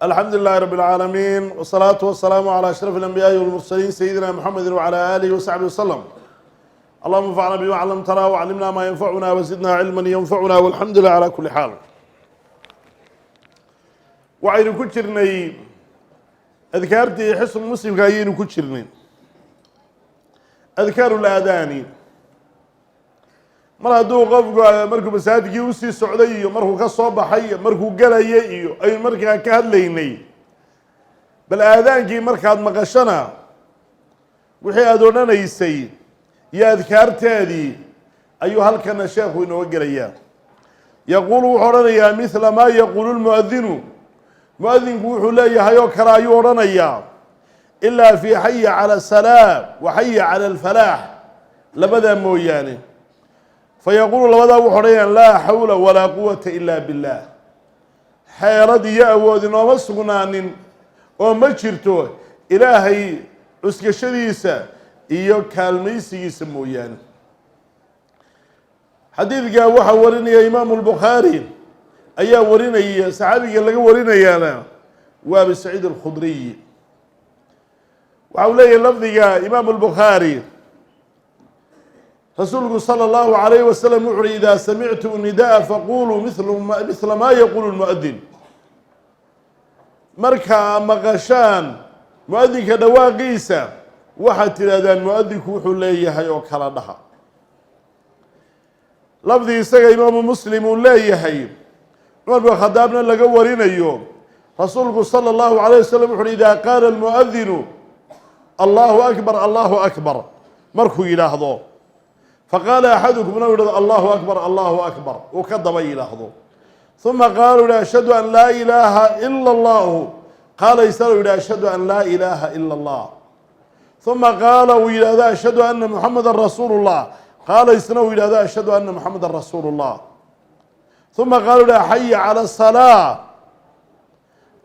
Alxamdu lilahi rab اlcaalamiin, wsalaatu wasalaamu calى ashraf اlanbiyaai walmursaliin, sayidina mxamedi wcalى alihi wasaxbi waslm. Allahuma anfacna bima clamtana wcallimna ma yanfacuna wazidna cilma yanfacuna, walxamdu lilah calى kuli xaal. Waxaynu ku jirnay adkaartii Xisnu Muslimka ayaynu ku jirnay, adkaaru laadaani. Mar hadduu qofku markuu masaajidkii usii socday iyo markuu ka soo baxay iyo markuu gelayay iyo aynu markaa ka hadlaynay. Bal aadaankii markaad maqashana wixii aada odhanaysay iyo adkaarteedii ayuu halkana sheekhu inooga gelayaa. Yaquulu, wuxuu odhanayaa, mithla maa yaquulu lmuadinu, muadinku wuxuu leeyahay oo kale ayuu odhanayaa, ilaa fi xaya cala asalaam wa xaya cala alfalaax, labadaa mooyaane. Fa yaquulu, labadaa wuxuu odhanayaa, laa xawla walaa quwata ila billah. Xeelad iyo awood inooma sugnaanin oo ma jirto, Ilaahay cuskashadiisa iyo kaalmaysigiisa mooyaane. Xadiidka waxaa warinaya Imaamu Lbukhaari ayaa warinaya, saxaabiga laga warinayaana waa Abi Saciid Alkhudriy. Waxa uu leeyahay lafdiga Imaamu Lbukhaari, rasuulku sala allahu alayhi wasalam wuxu uhi: idaa samictum nidaa faquluu mithla maa yaquulu lmuadin. Markaa maqashaan muadinka dhawaaqiisa, waxaad tidhahdaan muadinku wuxuu leeyahay oo kala dhaha. Lafdi isaga Imaamu Muslim uu leeyahay, Cumar bin Khadaabna laga warinayo, rasuulku sala allahu alayh wasalam wuxu uhi: idaa qaala almuadinu allahu akbar, allahu akbar markuu yidhaahdo, faqaala axadukum, na yidhahdo allahu akbar, allahu akbar, uu ka daba yidhaahdo, uma qaala, yihi ashhadu an laa ilaaha ila allahu, qaala isna yidhi ashhadu an laa ilaaha ila allah, uma qaala, uu yidhahdo ashhadu ana muxameda rasuulu llah, qaala isna uu yidhahdo ashhadu ana muxameda rasuulu llah, uma qaala yidhahdo xaya cala asalaa,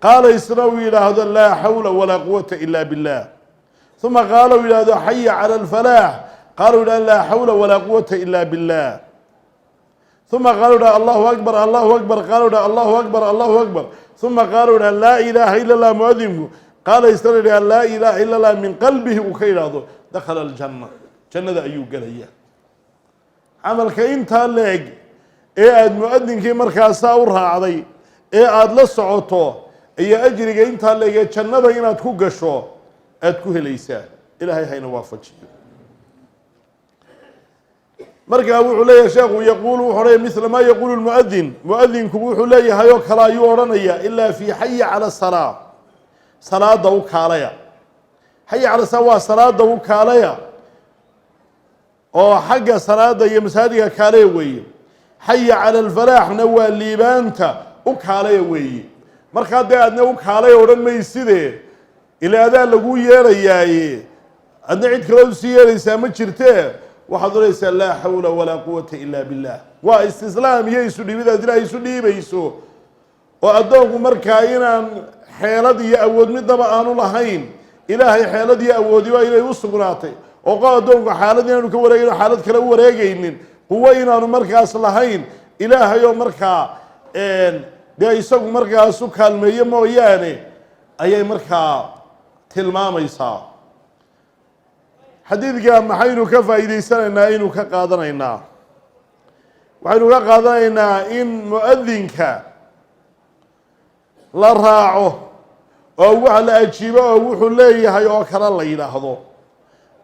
qaala isna uu yidhaahdo laa xawla walaa quwata ila billah, uma qaala uu yidhahdo xaya cala alfalaax, qaala u yidhahdo laa xawla walaa quwata ila billah, uma qaala yidhahdo allahu akbar, allahu akbar, qaala yidhahdo allahu akbar, allahu akbar, uma qaala yidhahdo laa ilaaha ila allah, muadinku qaala isna yidhahdo laa ilaaha ila allah min qalbihi uu ka yidhaahdo, dakhala aljanna, jannada ayuu gelaya. Camalka intaa leeg ee aada muadinkii markaasaa u raacday ee aada la socoto iyo ajriga intaa leeg ee jannada inaad ku gasho aada ku helaysaa. Ilaahay hayna waafajiyo. Markaa wuxuu leeyahay sheekhu, yaquulu, wuxuu odhanaya, mithla maa yaquulu lmuadin, muadinku wuxuu leeyahay oo kale ayuu odhanaya, ilaa fi xaya cala asalaa, salaada u kaalaya. Xaya cala salaa waa salaada u kaalaya oo xagga salaada iyo masaajidka kaalaya weeye. Xaya cala alfalaaxna waa liibaanta u kaalaya weeye. Markaa dee aadna u kaalaya odhan mayside, ilaa adaa laguu yeerayaaye, adna cid kaloo usii yeeraysaa ma jirtee. Waxaad odhanaysaa laa xawla walaa quwata ila billah. Waa istislaam iyo isu dhiibid aad Ilaahay isu dhiibayso, oo addoonku markaa inaan xeelad iyo awood midnaba aanu lahayn, Ilaahay xeelad iyo awoodiba inay u sugnaatay, oo qof addoonku xaalad inaanu ka wareegayn o xaalad kale u wareegaynin, quwo inaanu markaas lahayn, Ilaahay oo markaa dee isagu markaas u kaalmeeye mooyaane, ayay markaa tilmaamaysaa. Xadiidka maxaynu ka faa'iidaysanaynaa, inuu ka qaadanaynaa? Waxaynu ka qaadanaynaa in muadinka la raaco oo wax la ajiibo oo wuxuu leeyahay oo kale la yidhaahdo.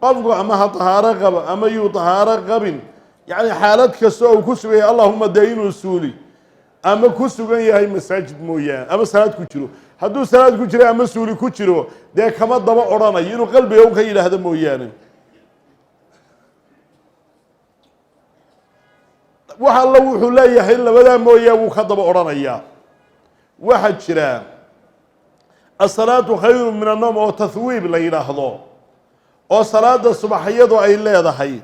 Qofku ama ha tahaaro qabo ama yuu tahaaro qabin, yacni xaalad kasta oo uu ku sugan yahay, allahuma dee inuu suuli ama ku sugan yahay masaajid mooyaane ama salaad ku jiro. Hadduu salaad ku jiro ama suuli ku jiro, dee kama daba odhanayo, inuu qalbiga u ka yidhaahdo mooyaane. Wax alla wuxuu leeyahay labadaa mooyaa wuu ka daba odhanayaa. Waxaa jira asalaatu khayru min annoom oo tahwiib la yidhaahdo, oo salaada subaxyadu ay leedahay,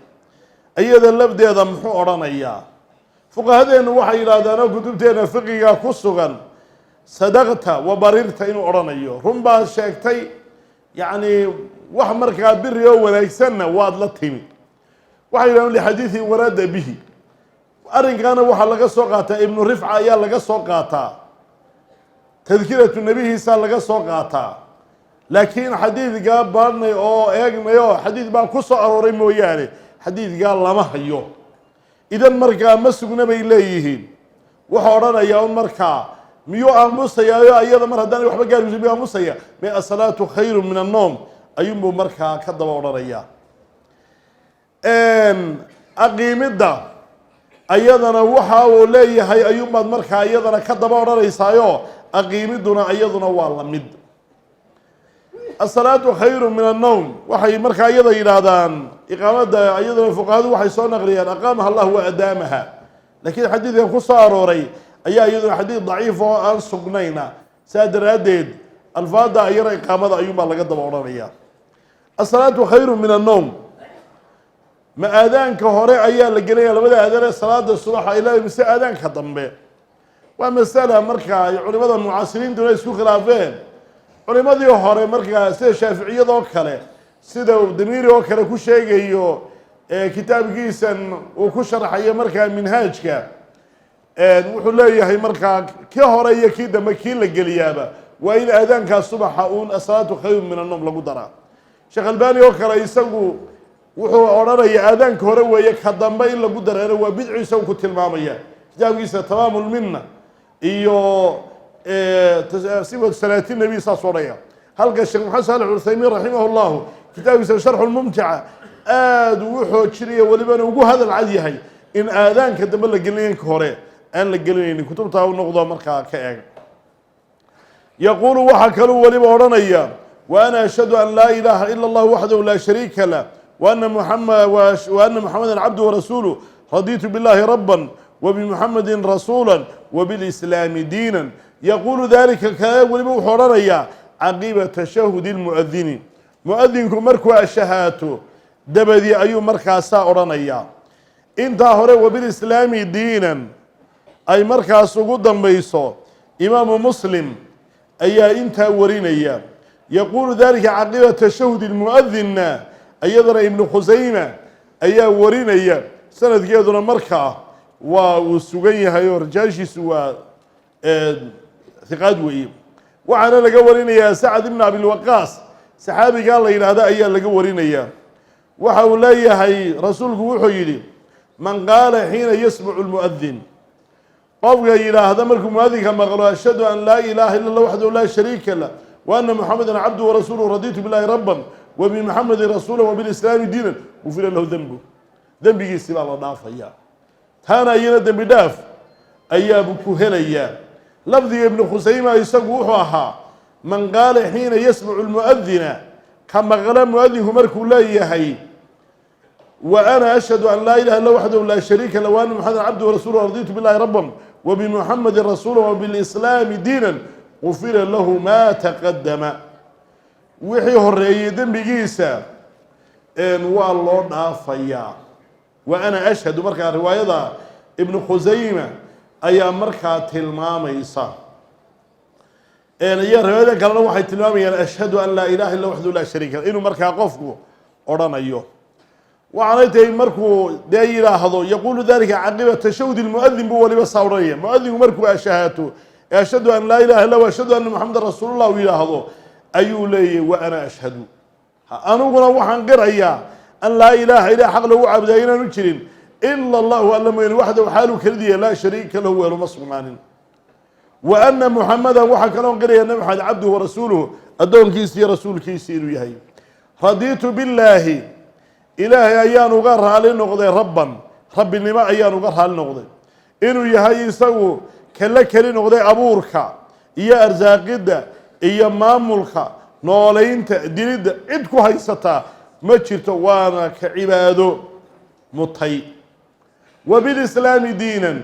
iyada lafdeeda muxuu odhanayaa? Fuqahadeennu waxay yidhaahdaan oo kutubteena fiqiga ku sugan, sadaqta wa barirta inuu odhanayo, run baad sheegtay, yacni wax markaa biri oo wanaagsanna waad la timi. Waxay yidhahdeen lixadiidi waraada bihi. Arrinkaana waxaa laga soo qaataa Ibnu Rifca ayaa laga soo qaataa. Tadkiratu nebihiisaa laga soo qaataa, laakiin xadiidkaa baadhnay oo eegnay oo xadiid baa ku soo arooray mooyaane, xadiidkaa lama hayo. Idan markaa ma sugna bay leeyihiin. Wuxuu odhanayaa un markaa, miyuu aamusayaayo? Iyada mar haddaan waxba gaarkiisu miyuu aamusaya? May, "Asalaatu khayru min annoom" ayuunbuu markaa ka daba odhanayaa. Aqiimidda ayadana waxa uu leeyahay ayuunbaad markaa iyadana ka daba odhanaysaayo. Aqiimidduna iyaduna waa la mid. "Asalaatu khayru min annowm" waxay markaa iyada yidhaahdaan. Iqaamada iyaduna fuqahadu waxay soo naqliyaan "aqaamaha Allah wa adaamaha", laakiin xadiidkan ku soo arooray ayaa iyaduna xadiid daciif oo aan sugnayna. Saa daraaddeed alfaada iyana iqaamada ayuunbaa laga daba odhanaya. "Asalaatu khayru min annowm" ma aadaanka hore ayaa la gelinaya labada aadaan ee salaada subaxa ilaa mise aadaanka dambe? Waa masala markaa ay culimada mucaasiriintuna isku khilaafeen. Culimadii hore markaa, sida shaaficiyadoo kale, sida uu Damiiri oo kale ku sheegayo kitaabkiisan uu ku sharxayo markaa Minhaajka, wuxuu leeyahay markaa kii hore iyo kii dambe kii la geliyaaba waa in aadaankaa subaxa uun "asalaatu khayru min annoom" lagu daraa. Sheekh Albani oo kale isagu wuxuu odhanaya aadaanka hore weeye, ka dambe in lagu dareero waa bidci, isagu ku tilmaamaya kitaabkiisa Tamaamulminna iyo Sifatu Salaati Nabiy, saas odhaya. Halka Sheekh Maxamed Saalex Cuthaymiin raximah llahu kitaabkiisa Sharxu Lmumtica aada uu xoojinaya, welibana ugu hadal cad yahay in aadaanka dambe la gelinayo, inka hore aan la gelinaynin. Kutubtaa u noqdo markaa ka eeg. Yaquulu, waxaa kaluu weliba odhanaya: "Wa ana ashhadu an laa ilaaha ila اllah waxdahu laa shariika lah, wa ana muxameda cabduhu warasuuluh, raditu biاllahi raba wbimuxamedi rasuula wbilislaami diinan." Yaquulu dalika kale weliba wuxuu odhanayaa caqiba tashahudi lmuadini, muadinku markuu ashahaato dabadii ayuu markaasaa odhanayaa. Intaa hore "wabilislaami diinan" ay markaas ugu dambayso, Imaamu Muslim ayaa intaa warinaya. "Yaquulu dalika caqiba tashahudi lmuadinna" iyadana Ibnu Khusayma ayaa warinaya, sanadkeeduna markaa waa uu sugan yahay oo rijaashiisu waa hiqaad weeye. Waxaana laga warinayaa Sacad ibn Abilwaqaas, saxaabigaa la yidhaahda ayaa laga warinayaa. Waxa uu leeyahay, rasuulku wuxuu yidhi: "Man qaala xiina yasmacu lmuadin", qofka yidhaahda markuu muadinka maqlo, "Ashhadu an laa ilaaha illa allah waxdahu laa shariika lah, wa ana muxameda cabduhu warasuuluhu, raditu billahi raban wabimuxamedin rasuula wabilislaami diinan", gufira lahu dembu, dembigiisi baa la dhaafaya. Taana iyana dembi dhaaf ayaabuu ku helayaa. Lafdiga Ibnu Khusayma isagu wuxuu ahaa: "Man qaala xiina yasmacu lmuadina", ka maqla muadinku markuu leeyahay "Wa ana ashhadu an laa ilaha illa waxdahu laa shariika lah, wa ana muxamedan cabduhu warasuuluhu, raditu billahi raban wabimuxamedin rasuula wabilislaami diinan", gufira lahu ma taqadama, wixii horeeyey dembigiisa waa loo dhaafayaa. "Wa ana ashhadu" markaa riwaayada Ibnu Khusayma ayaa markaa tilmaamaysa, iyo riwaayada kalena waxay tilmaamayaan "ashhadu an laa ilaha illa waxdahu laa shariika lah" inuu markaa qofku odhanayo. Waxaanay tahay markuu dee yidhaahdo "yaquulu dalika caqiba tashahudi lmuadin" buu waliba saa odhanaya. Muadinku markuu ashahaato ee "ashhadu an laa ilaha illa wa ashhadu anna muxamedan rasuulullah" uu yidhaahdo ayuu leeyahy: "Wa ana ashhadu", aniguna waxaan qirayaa, "an laa ilaaha", ilah xaq lagu caabudaa inaanu jirin, "ila allahu", alla mooyane, "waxdahu", xaaluu kelidiya, "laa shariika lahu", weeluma sugnaanin, "wa ana muxamadan", waxaa kaloon qiraya Nabi Maxamed, "cabduhu warasuuluhu", addoonkiisi iyo rasuulkiisi inuu yahay. "Radiitu billaahi", Ilaahay ayaan uga raali noqday, "rabban", rabbinimo ayaan uga raali noqday, inuu yahay isagu kala keli noqday abuurka iyo arsaaqidda iyo maamulka, noolaynta, dilidda, cid ku haysataa ma jirto, waana ka cibaado mutay. "Wa bilislaami diinan",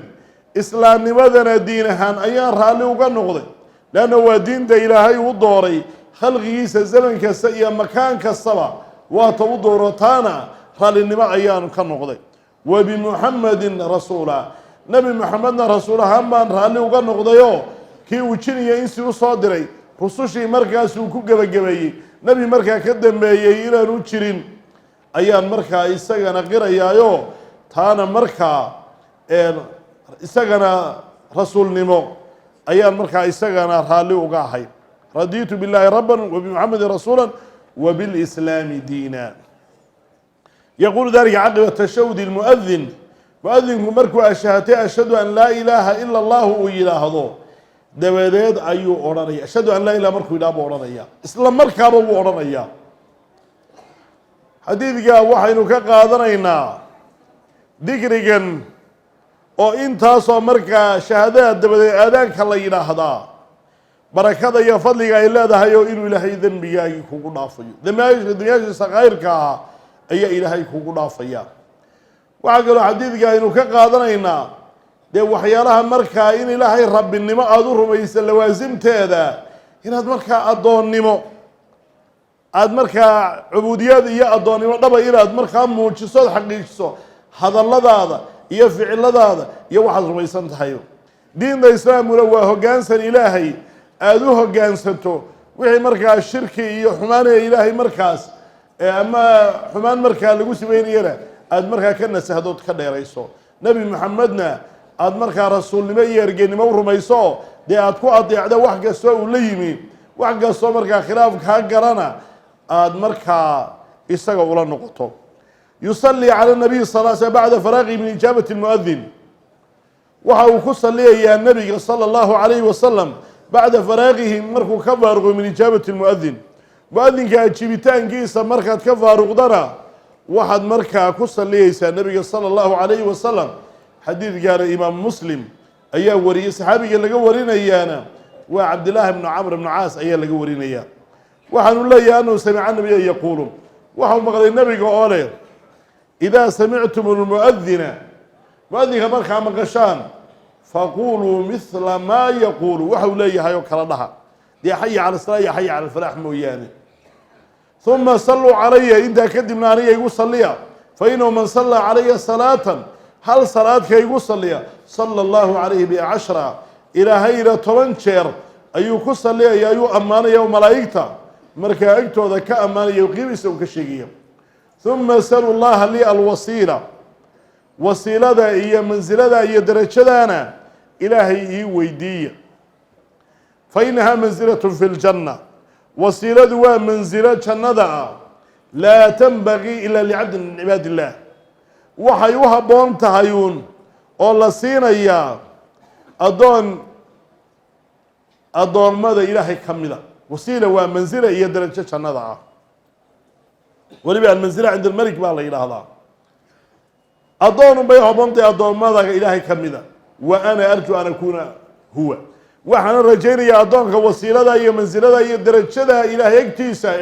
islaamnimadana diin ahaan ayaan raalli uga noqday, leanna waa diinta Ilaahay u dooray khalqigiisa zaman kasta iyo makaan kastaba, waata u doorotaana raallinimo ayaanu ka noqday. "Wa bimuxamedin rasuula", Nebi Muxamedna rasuul ahaan baan raalli uga noqdayoo kii uu jiniya insi u soo diray, rusushii markaasuu ku gebagabeeyey, nebi markaa ka dambeeyey inaanu jirin ayaan markaa isagana qirayaayo. Taana markaa isagana rasuulnimo Ayaan markaa isagana raalli uga ahay. Radiitu biاllahi raban wabmuxamedin rasuula wbilislaami diina. Yaquulu dalika caqiba tashahudi lmuadin. Muadinku markuu ashahatay, "Ashhadu an laa ilaaha ila allahu," uu yidhaahdo dabadeed ayuu odhanaya. "Ashhadu an laa ilaha" markuu yidhaha buu odhanaya, isla markaaba wuu odhanaya. Xadiidka waxaynu ka qaadanaynaa dikrigan oo intaasoo markaa shahaadada dabadeed aadaanka la yidhaahdaa barakada iyo fadliga ay leedahay, oo inuu Ilaahay dembigaagii kugu dhaafayo, dembiyaashiisa khayrka ah ayaa Ilaahay kugu dhaafaya. Waxaa kaloo xadiidka aynu ka qaadanaynaa dee waxyaalaha markaa in Ilaahay rabbinimo aada u rumaysa lawaasimteeda, inaad markaa addoonnimo aada markaa cubuudiyad iyo addoonnimo dhaba inaad markaa muujiso, ood xaqiijiso hadalladaada iyo ficiladaada iyo waxaad rumaysan tahay. Diinta Islaamkuna waa hoggaansan Ilaahay aada u hoggaansanto. Wixii markaa shirki iyo xumaanaya Ilaahay markaas ama xumaan markaa lagu simeynayana aada markaa ka nasahdood, ka dheerayso. Nebi Maxamedna aada markaa rasuulnimo iyo ergenimo u rumayso, dee aada ku adeecdo wax kastoo uu la yimi, wax kastoo markaa khilaaf kaa galana aada markaa isaga ula noqoto. Yusalli cala nabiy sal l sl bacda faraaqi min ijaabati lmuadin. Waxa uu ku saliyayaa nabiga sala allahu calayhi wasalam bacda faraaqihi, markuu ka faaruqo, min ijaabati lmuadin, muadinka ajiibitaankiisa markaad ka faaruqdana waxaad markaa ku saliyeysaa nabiga sala allahu calayhi wasalam. Xadiidkaana Imaam Muslim ayaa wariyey. Saxaabiga laga warinayaana waa Cabdillaahi bnu Camr bnu Caas ayaa laga warinaya. Waxaanu leeyahay annahu samica nabiya yaquulu, waxau maqlay nabiga oo leh: "Idaa samictum lmuadina," muadinka markaa maqashaan, "faquluu mithla maa yaquulu," waxau leeyahay oo kala dhaha, dee "xaya cala salaa" iyo "xaya cala alfalaax" mooyaane. "Uma salluu calaya," intaa kadibna aniga igu salliya. "Fa inahu man sallaa calaya salaatan," hal salaadka igu salliya, "sala allahu calayhi biha cashra," Ilaahayna 10 jeer ayuu ku salliyaya, ayuu ammaanaya oo malaa'igta markaa agtooda ka ammaanaya, qiimiisa uu ka sheegaya. "Uma salu llaha lii alwasiila," wasiilada iyo mansilada iyo derajadana Ilaahay ii weydiiya. "Fa inahaa mansilatun fi ljanna," wasiiladu waa mansilo jannada ah. "Laa tanbagii ila licabdin min cibaad illah," waxay u habboon tahay uun oo la siinayaa addoon addoommada Ilaahay ka mida. Wasiila waa mansila iyo derajo jannada ah. Weliba almansila cinda almelik baa la yidhaahdaa. Addoon un bay habboon tahay addoommada Ilaahay ka mida. "Wa ana arju an akuuna huwa," waxaana rajaynayaa addoonka wasiilada iyo mansilada iyo derajada Ilaahay agtiisa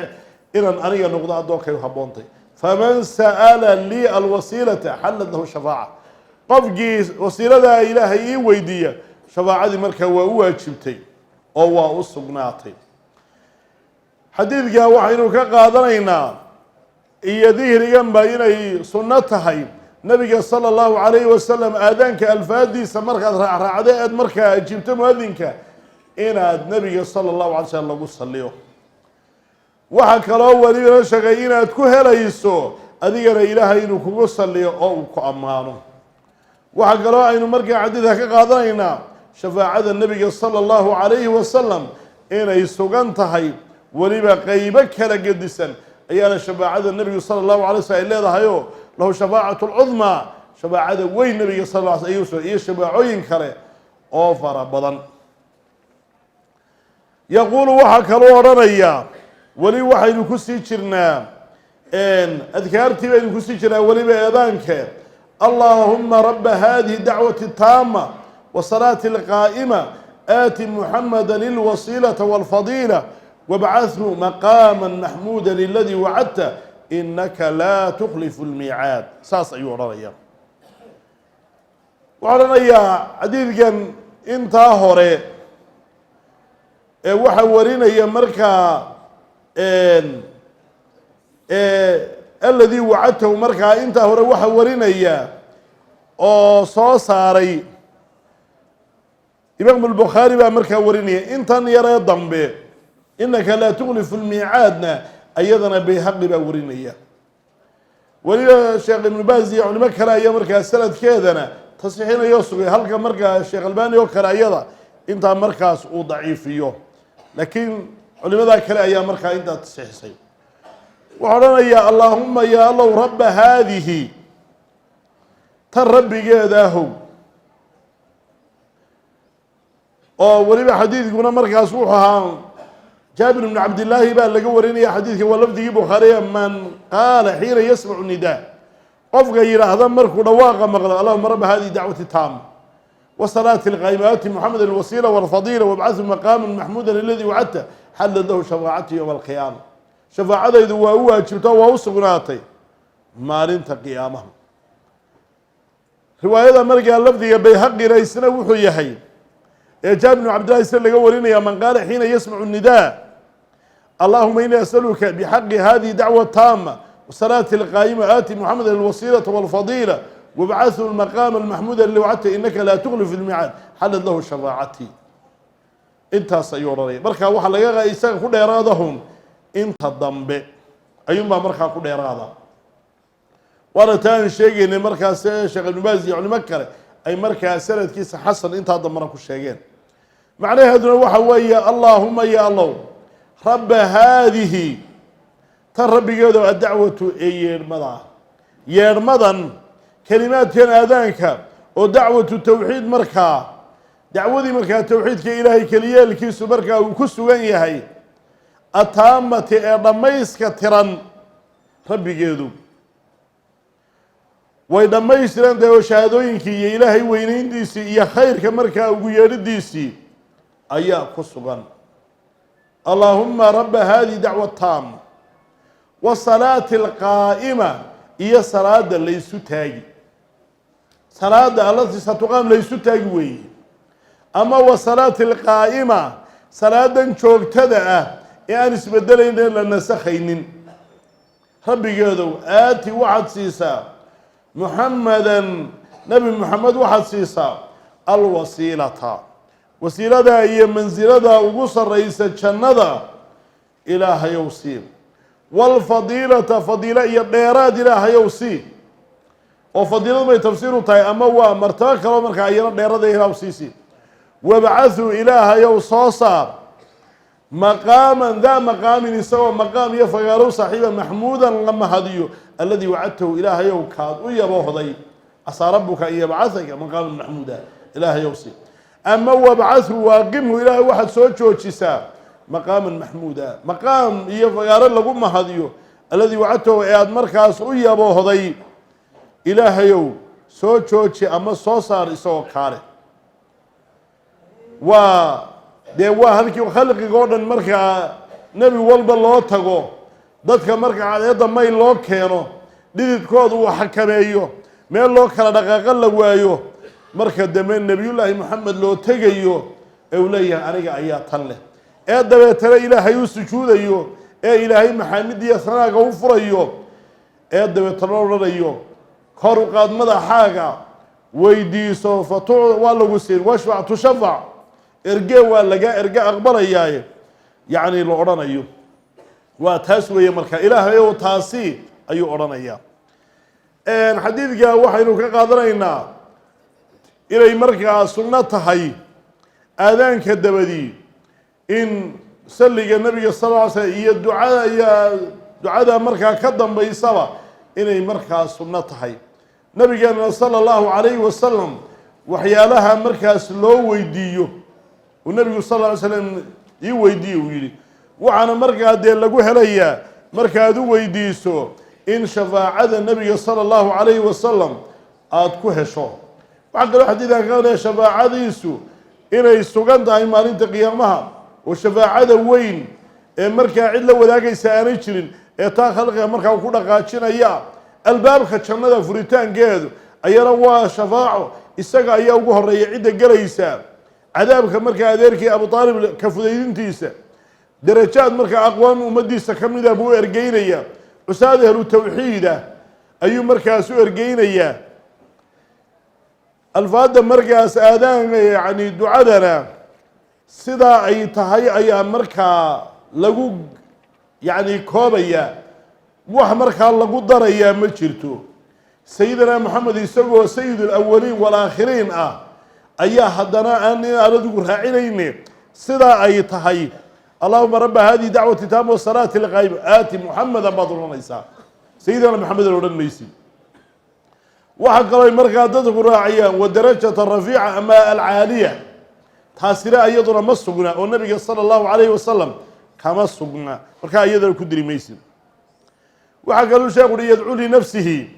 inaan aniga noqdo addoonkay u habboontay. "Faman sa'ala lii alwasiilata xallat lahu shafaaca," qofkii wasiiladaa Ilaahay ii weydiiya shafaacadii markaa waa u waajibtay oo waa u sugnaatay. Xadiidka waxaynu ka qaadanaynaa iyo dikriganba inay sunno tahay nabiga sala allahu calayhi wasalam aadaanka alfaadiisa markaad raacraacdo eed markaa ajiibto muadinka inaad nabiga sala allahu alay slam lagu saliyo. Waxaa kaloo welibana sheegay inaad ku helayso adigana Ilaahay inuu kugu saliyo oo uu ku ammaano. Waxaa kaloo aynu markaa xadiidka ka qaadanaynaa shafaacada nebiga sala allahu calayhi wasalam inay sugan tahay. Weliba qeybo kala gedisan ayaana shafaacada nebigu sala allahu alay slm ay leedahayoo lahu shafaacatu lcudmaa, shafaacada weyn nebiga sal la sl iyo shafaacooyin kale oo fara badan. Yaquulu, waxaa kaloo odhanayaa, weli waxaynu kusii jirnaa adkaartii baynu kusii jirnaa, weliba eedaanke: "Allaahuma raba hadihi dacwati taama wasalaati alqaa'ima aati muxamada ilwasiilata walfadiila wabcathu maqaama maxmuuda aladii wacadta inaka laa tukhlifu lmiicaad." Saas ayuu odhanaya. Wuxuu odhanayaa xadiidkan intaa hore ee waxaa warinaya markaa aladii wacadtahu, markaa intaa hore waxaa warinaya oo soo saaray Imaam Albukhaari baa markaa warinaya. Intan yaree dambe, "inaka laa tukhlifu lmiicaadna," ayadana Bayhaqi baa warinaya. Weliba Sheekh Ibnu Baaz iyo culimo kale ayaa markaa sanadkeedana tasxiixinayo, sugay, halka markaa Sheekh Albani oo kale ayada Intaa markaas uu daciifiyo, laakiin culimadaa kale ayaa markaa intaa tasxiixisay. Wuxuu odhanayaa: "Allaahuma, yaa Allow, rabba haadihi, tan rabbigeeda ahow." Oo weliba xadiidkuna markaas wuxuu ahaa, Jaabir bnu Cabdillaahi baa laga warinaya xadiidka, waa lafdigii Bukhaariya: "Man qaala xiina yasmacu nidaa", qofka yidhaahda markuu dhawaaqa maqlo: "Allahuma rabba hadihi dacwati taama wasalaati alqaa'ima, aati Muxamed alwasiila walfadiila, wabcathu maqaama maxmuuda aladii wacadta, xallad lahu shafaacati yowma alqiyaama." Shafaacadaydu waa u waajibta, waa u sugnaatay maalinta qiyaamaha. Riwaayada markaa lafdiga Bayhaqina isna wuxuu yahay ee Jaabir bnu Cabdillahi isna laga warinaya: "Man qaala xiina yasmacu nidaa, allahuma ini asaluka bixaqi hadihi dacwa taama wasalaati alqaa'ima, aati Muxamed alwasiilata walfadiila, wabcathu lmaqaama almaxmuuda aladi wacadta, inaka laa tukhlifu lmicaad, xallad lahu shafaacatii." Intaas ayuu odhanaya. Marka waxaa laga isaga ku dheeraadahun inta dambe ayuunbaa markaa ku dheeraada, waana taa aan sheegaynay markaas Sheekh Ibnu Baaz iyo culimo kale ay markaa sanadkiisa xasan intaa dambena ku sheegeen. Macnaheeduna waxa weeye: "Allaahuma, ya Allow, rabba haadihi, tan rabbigeedo, addacwatu ee yeedhmada, yeedhmadan kelimaadkan aadaanka oo dacwatu tawxiid, markaa dacwadii markaa towxiidka Ilaahay keliyeelkiisu markaa uu ku sugan yahay, ataamati ee dhammayska tiran rabbigeedu." Way dhammaystiran tahay oo shahaadooyinkii iyo Ilaahay weynayntiisii iyo khayrka markaa ugu yeedhidiisii ayaa ku sugan. "Allaahuma rabba hadihi dacwa taama wasalaati alqaa'ima", iyo salaada laysu taagi, salaada allatii satuqaam laysu taagi weeye, ama wasalaati alqaa'ima, salaadan joogtada ah ee aan isbedelayn ee la nasakhaynin rabbigeedow, "aati", waxaad siisaa, "Muxamadan", Nebi Muxamed waxaad siisaa, "alwasiilata", wasiilada iyo mansilada ugu sarraysa jannada Ilaahayow sii, "waalfadiilata", fadiilo iyo dheeraad Ilaahayow sii, oo fadiiladu bay tafsiiru tahay ama waa martabo kaloo markaa iyana dheerada Ilaah siisii, "wabcathu", Ilaahayow soo saar, "maqaaman daa maqaamin", isagoo maqaam iyo fagaarow saaxiiba, "maxmuudan", la mahadiyo, "alladii wacadtahu", Ilaahayow kaad u yaboohday, "casaa rabuka an yabcahaka maqaaman maxmuuda", Ilaahayow sii, ama "wabcathu waaqimhu", Ilaahay waxaad soo joojisaa, "maqaaman maxmuuda", maqaam iyo fagaaro lagu mahadiyo, "alladii wacadtahu", ee aada markaas u yaboohday, Ilaahayow soo jooji ama soo saar isagoo kaale. Waa dee waa halkii khalqiga oo dhan markaa nebi walba loo tago, dadka marka cadceedda mayl loo keeno, dhididkoodu uu xakameeyo, meel loo kala dhaqaaqo la waayo, marka dambe Nebiyullaahi Moxamed loo tegayo ee uu leeyahay: "Aniga ayaa tan leh", ee dabeetana Ilaahay u sujuudayo, ee Ilaahay maxaamidiya sanaaga u furayo, ee dabeetana odhanayo: "Kor u qaad madaxaaga, weydiiso, fatu waa lagu siin, washfac tushafac, erge waa laga erge aqbalayaaye", yacni la odhanayo. Waa taas weeye. Marka "Ilaahay ow taasi" ayuu odhanayaa. Xadiidka waxaynu ka qaadanaynaa inay markaa sunno tahay aadaanka dabadii in salliga Nabiga sal lla ly slam iyo ducada, iyo ducada markaa ka dambaysaba inay markaa sunno tahay. Nabigeena sala allahu calayhi wasalam waxyaalaha markaas loo weydiiyo uu Nabigu sal lla ly slam ii weydiiye uu yidhi, waxaana markaa dee lagu helayaa markaad u weydiiso in shafaacada Nebiga sala allahu calayhi wasalam aada ku hesho. Waxaa kaloo xadiidkan ka qanaya shafaacadiisu inay sugan tahay maalinta qiyaamaha, oo shafaacada weyn ee markaa cid la wadaagaysa aanay jirin, ee taa khalqiga markaa ku dhaqaajinaya albaabka jannada furitaankeedu, ayana waa shafaaco. Isaga ayaa ugu horeeya cidda gelaysa. Cadaabka markaa adeerkii Abu Aalib ka fudaydintiisa, darajaad markaa aqwaam ummadiisa ka mida buu u ergeynayaa, cusaad ahlu tawxiida ayuu markaas u ergeynayaa. Alfaadda markaas aadaan, yacni ducadana sidaa ay tahay ayaa markaa lagu yacni koobayaa, wax markaa lagu darayaa ma jirto. Sayidina Moxamed isagoo sayid alawaliin waalaakhiriin ah Ayaa haddana aan in aan adigu raacinayne sidaa ay tahay, "Allahuma raba hadihi dacwati taama wasalaati alqaa'ima aati Muxamedan" baad odhanaysaa, "Sayidina Maxamedan" odhan maysid. Waxaa kaloo ay markaa dadku raaciyaan "wadarajata rafiica" ama "alcaaliya". Taasina iyaduna ma sugna oo nabiga sala allahu calayhi wasalam kama sugna, markaa iyadana ku diri maysid. Waxaa kaluu sheekhu uhi: yadcuu linafsihi,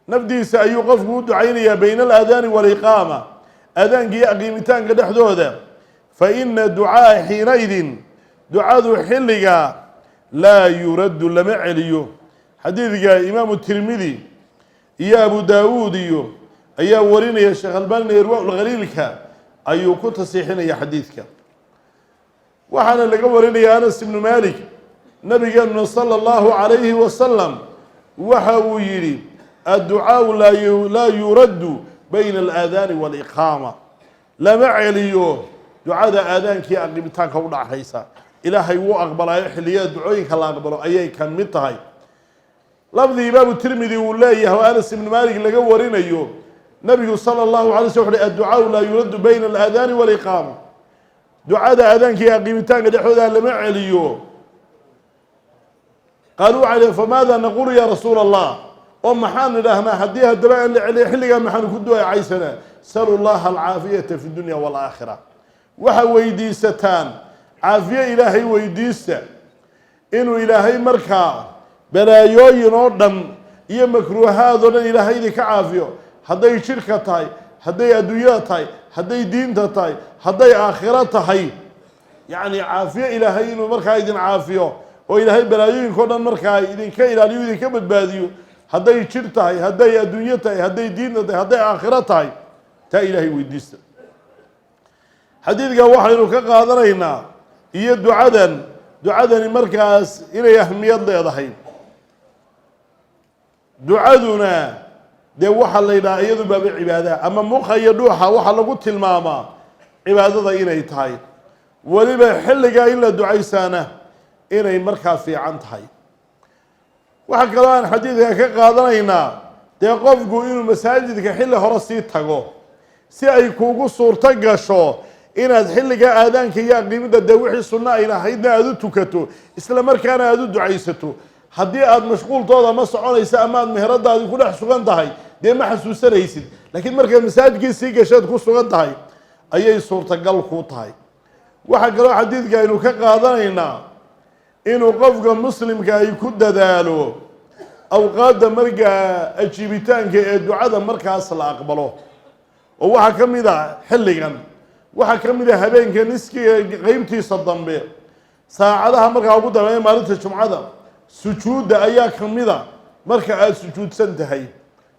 nafdiisa ayuu qofku u ducaynayaa, bayna alaadaani waaliqaama, aadaanka iyo aqiimitaanka dhexdooda. Fa ina ducaaa xiinaidin, ducadu xilliga, laa yuraddu, lama celiyo. Xadiidka Imaamu Tirmidi iyo Abu Daawuud iyo ayaa warinaya. Sheekh Albanina Irwaa Lkhaliilka ayuu ku tasiixinaya xadiidka. Waxaana laga warinaya Anas ibnu Malik, nabigeenuna sala allahu calayhi wasalam waxa uu yidhi: "Adducaau laa yuraddu bayna alaadaani waaliqaama." Lama celiyo ducada aadaankii aqiimitaanka u dhaxaysa. Ilaahay wuu aqbalaayo, xilliyada ducooyinka la aqbalo ayay ka mid tahay. Lafdi Imaamu Tirmidi uu leeyahay oo Anas ibnu Malik laga warinayo, nabigu sala allahu alay sl wuxu uhi: "Adducaau laa yuraddu bayna alaadaani waaliqaama." Ducada aadaanka iyo aqiimitaanka dhexdooda lama celiyo. Qaaluu, waxay dhaheen: "Famaada naqulu ya rasuula Allah?" Oo maxaan idhaahnaa haddii haddaba aan la celiyo xilligaa? Maxaanu ku ducaysanaa? "Salu llaha alcaafiyata fi dunya waalaakhira." Waxa weydiisataan caafiye, Ilaahay weydiista inuu Ilaahay markaa balaayooyin oo dhan iyo makruuhaad oo dhan Ilaahay idinka caafiyo, hadday jidhka tahay, hadday adduunyada tahay, hadday diinta tahay, hadday aakhiro tahay. Yacni caafiye Ilaahay inuu markaa idin caafiyo oo Ilaahay balaayooyinka o dhan markaa idinka ilaaliyo, idinka badbaadiyo, hadday jidh tahay, hadday adduunyo tahay, hadday diinta tahay, hadday aakhiro tahay, taa Ilaahay weydiista. Xadiidka waxaynu ka qaadanaynaa iyo ducadan, ducadani markaas inay ahmiyad leedahay. Ducaduna dee waxaa la yidhaha iyadu baaba cibaadaha ama muqa iyo dhuuxa waxaa lagu tilmaamaa cibaadada inay tahay. Weliba xilligaa in la ducaysaana inay markaa fiican tahay. Waxaa kaloo aan xadiidka ka qaadanaynaa dee qofku inuu masaajidka xilli hore sii tago, si ay kuugu suurto gasho inaad xilliga aadaanka iyo aqiimidda dee wixii sunno ay lahaydna aada u tukato, isla markaana aada u ducaysato. Haddii aada mashquultooda ma soconaysa ama aad meheradaadi ku dhex sugan tahay, dee ma xasuusanaysid. Laakiin markaad masaajidkii sii gashaad ku sugan tahay ayay suurtagal kuu tahay. Waxaa kaloo xadiidka aynu ka qaadanaynaa inuu qofka muslimka ay ku dadaalo awqaadda markaa ajiibitaanka ee ducada markaas la aqbalo, oo waxaa ka mid a xilligan, waxaa ka mid a habeenka niskiga qeybtiisa dambe, saacadaha markaa ugu dambeeya maalinta Jumcada, sujuudda ayaa ka mid a marka aada sujuudsan tahay.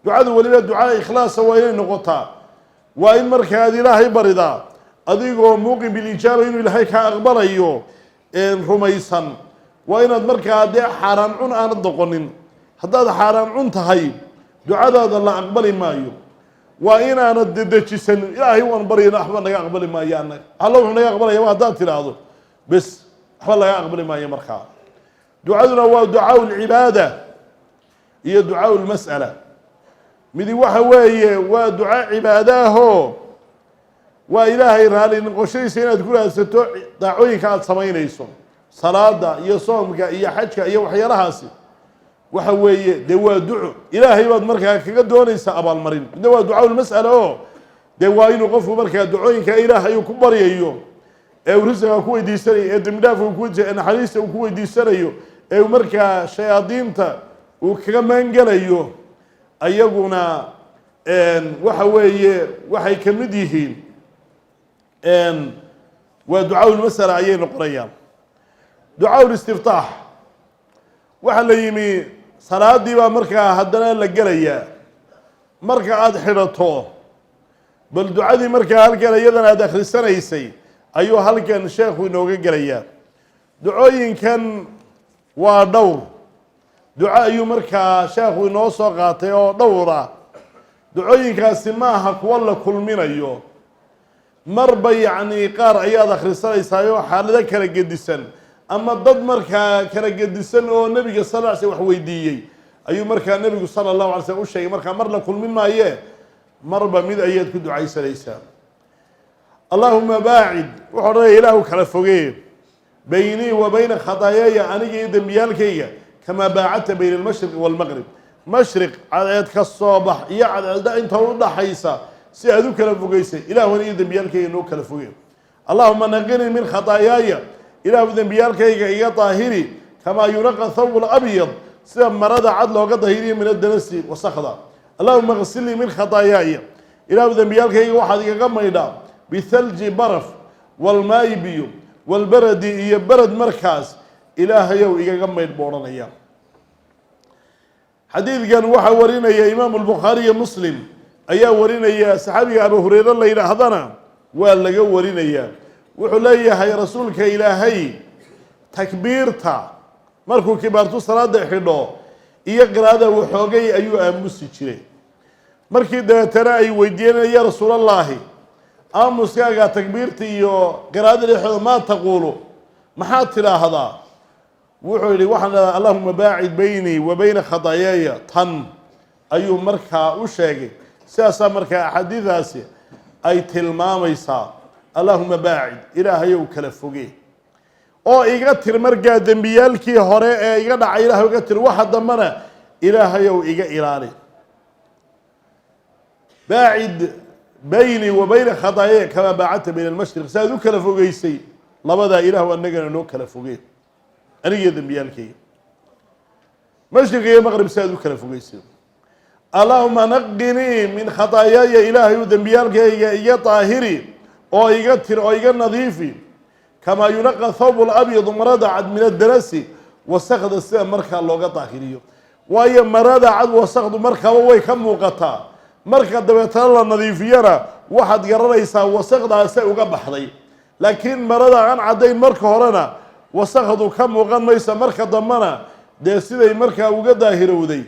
Ducadu weliba ducaa ikhlaasa waa inay noqotaa. Waa in marka aad Ilaahay baridaa adigoo muuqin bilijaaba inuu Ilaahay kaa aqbalayo rumaysan. Waa inaad markaa dee xaaraan cun aanad noqonin. Haddaad xaaraan cun tahay, ducadaada la aqbali maayo. Waa inaanad dedejisanin: "Ilaahay waan baryana, waxba naga aqbali maayo annaga, alla wuxuu naga aqbalaya." Haddaad tidhaahdo, bes, waxba laga aqbali maayo. Markaa ducaduna waa ducaau lcibaada iyo ducaau lmas'ala. Midi waxa weeye waa duca cibaado ahoo waa Ilaahay raali noqoshadiisa inaad ku raadsato daacooyinka aada samaynayso, salaada iyo soomka iyo xajka iyo waxyaalahaasi. Waxa weeye dee waa duco, Ilaahay baad markaa kaga doonaysaa abaalmarin. Midna waa ducaa lmas'ala oo dee waa inuu qofku markaa ducooyinka Ilaahay uu ku baryayo ee uu risiqa ku weydiisanayo, ee dembidhaafka uu ku weydiisanayo, ee naxariista uu ku weydiisanayo, ee uu markaa shayaadiinta uu kaga maangelayo, ayaguna waxa weeye waxay ka mid yihiin waa ducaa lmas'ala ayay noqonayaan. Ducaa listiftaax waxaa la yimi salaadii baa markaa haddana la gelayaa. Marka aada xidhato, bal ducadii markaa halkan iyadana aada akhrisanaysay ayuu halkan sheekhu inooga gelayaa. Ducooyinkan waa dhowr duco ayuu markaa sheekhu inoo soo qaatay oo dhowr ah. Ducooyinkaasi ma aha kuwo la kulminayo. Marba yacni qaar ayaad akhrisanaysaayoo xaalado kala gedisan ama dad markaa kala gedisan oo nebiga sal ly slam wax weydiiyey ayuu markaa nebigu sala allahu alay slam u sheegay. Markaa mar la kulmin maaye, marba mid ayaad ku ducaysanaysaa. Allahuma baacid, wuxuu odhanaya, Ilaahu kala fogee, beynii wa bayna khadaayaaya, aniga iyo dembiyaalkayga, kamaa baacadta bayna almashriqi waalmaqrib, mashriq cadceed ka soo bax iyo cadceedda inta u dhaxaysa si aad u kala fogeysay, Ilaahu aniga dembiyaalkayga noo kala fogee. Allahuma naqinii min khataayaaya, Ilaahu dembiyaalkayga iga daahiri, kamaa yunaqa thawb labyad, sida marada cad looga dahiriyo, min adanasi, wasakda. Allahuma qsilnii min khataayaaya, Ilaahu dembiyaalkayga waxaad igaga maydhaa, bithalji, baraf, walmaayi, biyo, walbaradi, iyo berad. Markaas Ilaahayow igaga maydh buu odhanaya. Xadiidkan waxaa warinaya Imaamu Albukhaari iyo Muslim ayaa warinaya. Saxaabiga Abu Hureyre la yidhaahdana waa laga warinayaa. Wuxuu leeyahay, Rasuulka Ilaahay takbiirta markuu kibaartu salaada xidho iyo qiraa'ada waxoogay ayuu aamusi jiray. Markii dabeetana ay weydiiyeen, "Ya Rasuulallaahi, aamuskaaga takbiirta iyo qiraa'ada dhexooda maa taquulu, maxaad tidhaahdaa?" Wuxuu yidhi, "Waxaan idhahdaa Allahuma baacid beynii wa bayna khadaayaaya." Tan ayuu markaa u sheegay. Sidaasaa markaa axaadiidaasi ay tilmaamaysaa. Allahuma baacid, Ilaahayow kala foge oo iga tir markaa dembiyaalkii hore ee iga dhacay, Ilahay iga tir, waxa dambena Ilaahayow iga ilaali. Baacid bayni wa bayna khadaayaya kamaa baacadta bayna almashriq, si aad u kala fogeysay labadaa, Ilaahu anagana noo kala fogee, anigiyo dembiyaalkayga, mashriq iyo maqrib si aad u kala fogeysay. Allahuma naqinii min khataayaaya, Ilaahayu dembiyaalkayga iga daahiri oo iga tir oo iga nadiifi, kamaa yunaqa thawb labyadu, marada cad, min adanasi, wasakda sida markaa looga daahiriyo. Waayo, marada cad wasakdu markaaba way ka muuqataa, marka dabeetana la nadiifiyana waxaad garanaysaa wasakdaasay uga baxday. Laakiin marada aan caddayn marka horena wasakdu ka muuqan maysa, marka dambena dee siday markaa uga daahirowday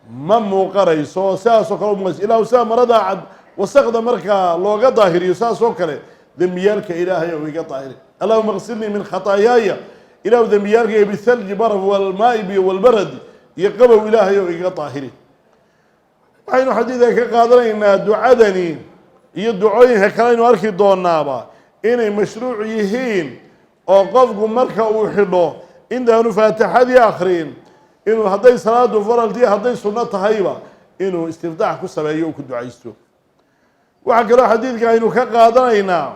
ma muuqanayso. Sidaasoo kale umuqanayso. Ilah, sida marada cad wasakda markaa looga daahiriyo, saas oo kale dembiyaalka Ilaahay oo iga daahiri. Allahuma qsilnii min khataayaaya, Ilahu dembiyaalkayga, bithalji, baraf, walmaai, biyo, walbaradi, iyo qabow, Ilaahay oo iga daahiri. Waxaynu xadiidka ka qaadanaynaa ducadani iyo ducooyinka kale aynu arki doonaaba inay mashruuc yihiin, oo qofku marka uu xidho intaanu faatixadii akrin inuu, hadday salaadu faraltiyo hadday sunno tahayba, inuu istiftaax ku sameeyo, uu ku ducaysto. Waxaa kaloo xadiidka aynu ka qaadanaynaa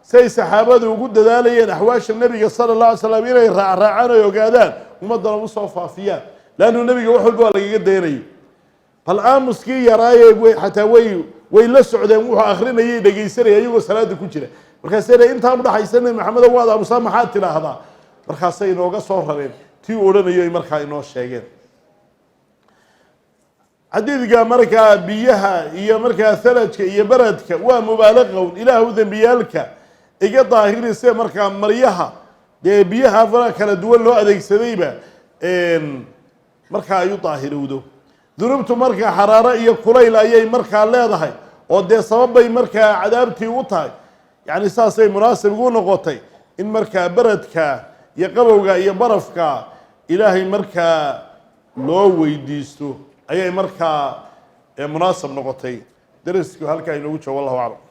say saxaabadu ugu dadaalayeen axwaasha Nebiga sala اllah alay slam inay raacraacaan oy ogaadaan, ummaddana usoo faafiyaan, leannu Nebiga wax walba waa lagaga daynayay. Bal aamuskii yaraaye way xataa way la socdeen, wuxuu akrinayay, dhegaysanaya iyagoo salaada ku jira. Markaasay dha, "Intaa udhaxaysa, Nebi Maxamedo, waad aamusaa, maxaad tidhaahdaa?" Markaasay inooga soo rareen tii u odhanayo ay markaa inoo sheegeen. Xadiidka markaa biyaha iyo markaa thalajka iyo beradka waa mubaalaqown. Ilaahu dembiyaalka iga daahiri sida markaa maryaha dee biyaha fara kala duwan loo adeegsadayba markaa ay u daahirowdo. Dunuubtu markaa xaraaro iyo kulayl ayay markaa leedahay, oo dee sababbay markaa cadaabtii u tahay. Yacni saasay munaasib ugu noqotay in markaa beradka iyo qabowga iyo barafka Ilaahay markaa loo weydiisto ayay markaa munaasab noqotay. Darasku halkaa inoogu joogo. Wallahu aclam.